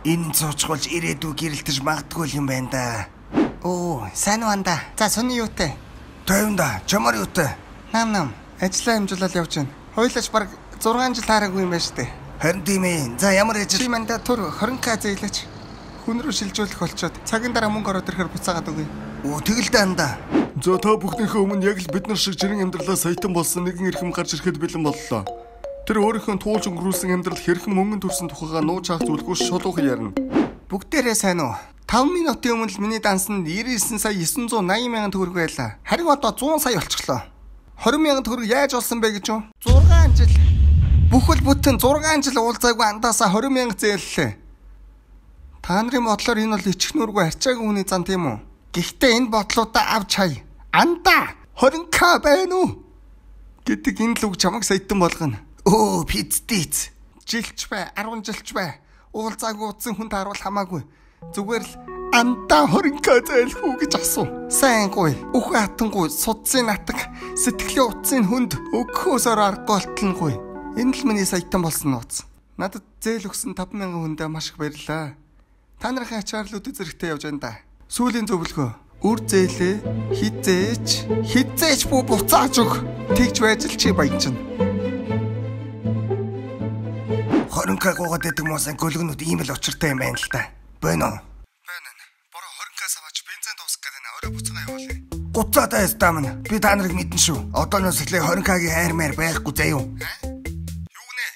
Энэ цуучгуулж ирээдүй гэрэлтэж магадгүй юм байна да. Оо, сайн уу анда? За, сони юутай? Тойвонда, чамаар юутай? Нам нам. Ажлаа амжуулаад явж байна. Хоёулаач баг 6 жил таараагүй юм байна штэ. Харин тийм ээ. За, ямар ажил? Чи манда түр 20к зээлээч. Хүн рүү шилжүүлэх болчоод цагийн дараа мөнгө ороод ирэхээр буцаагаад өгье. Оо, тэгэл да анда. За, та бүхнийхээ өмнө яг л бид нар шиг жирийн амьдралаа саятан болсон нэгэн эрхэм гарч ирэхэд бэлэн боллоо. Тэр өөрийнхөө туулж өнгөрүүлсэн амьдрал хэрхэн мөнгөн төрсэн тухайгаа нууц хаах зүйлгүй шулуухан ярина. Бүгдээрээ сайн уу? 5 минутын өмнө л миний дансанд 99 сая 980 мянган төгрөг байлаа. Харин одоо 100 сая болчихлоо. 20 мянган төгрөг яаж олсон бэ гэж юу? 6 жил. Бүхэл бүтэн 6 жил уулзаагүй андаасаа 20 мянга зээллээ. Та нарын бодлоор энэ бол ичих нүргүй арчаагүй хүний зан тийм үү? Гэхдээ энэ бодлуудаа авч хай. Андаа 20к байна уу? Гэдэг энэ л үг чамайг саятан болгоно. Өө, пицдиц. Жилч бай, 10 жилч бай. Уулзаагүй утсан хүнд харуул хамаагүй. Зүгээр л андаа 20к зээлэх үү гэж асуу. Сайнгүй, үхэн хатангүй, судсын натаг, сэтгэлийн утсын хүнд өгөхөөсөр аргагүй болтлонгүй. Энэ л миний саятан болсон нууц. Надад зээл өгсөн 5000 хүндээ маш их баярлалаа. Та нарын ачаалал өдөө зэрэгтэй явж байна да. Сүүлийн зөвлөгөө. Үр зээлээ хизээч бүү буцааж өг. Тэгж байж л чи баяжна. 20к гуугаад байдаг муусан гөлгөнүүд ийм л учиртай юм байна л та. Байна уу? Байна. Бороо 20к саваач бензин дуусах гэдэг нэ орой буцаага явуулъя. Гуцаатай ястаа мэн. Би та нарыг мэднэ шүү. Одооноос эхлээ 20к-гийн хайр маяр байхгүй заяа. Юу гинэ?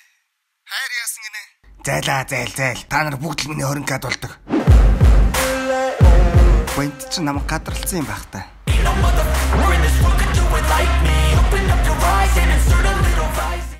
Хайр яасан гинэ? Зайлаа зайл. Та нар бүгд л миний 20к дулдаг. Бэнт чи намайг гадралсан юм байх та.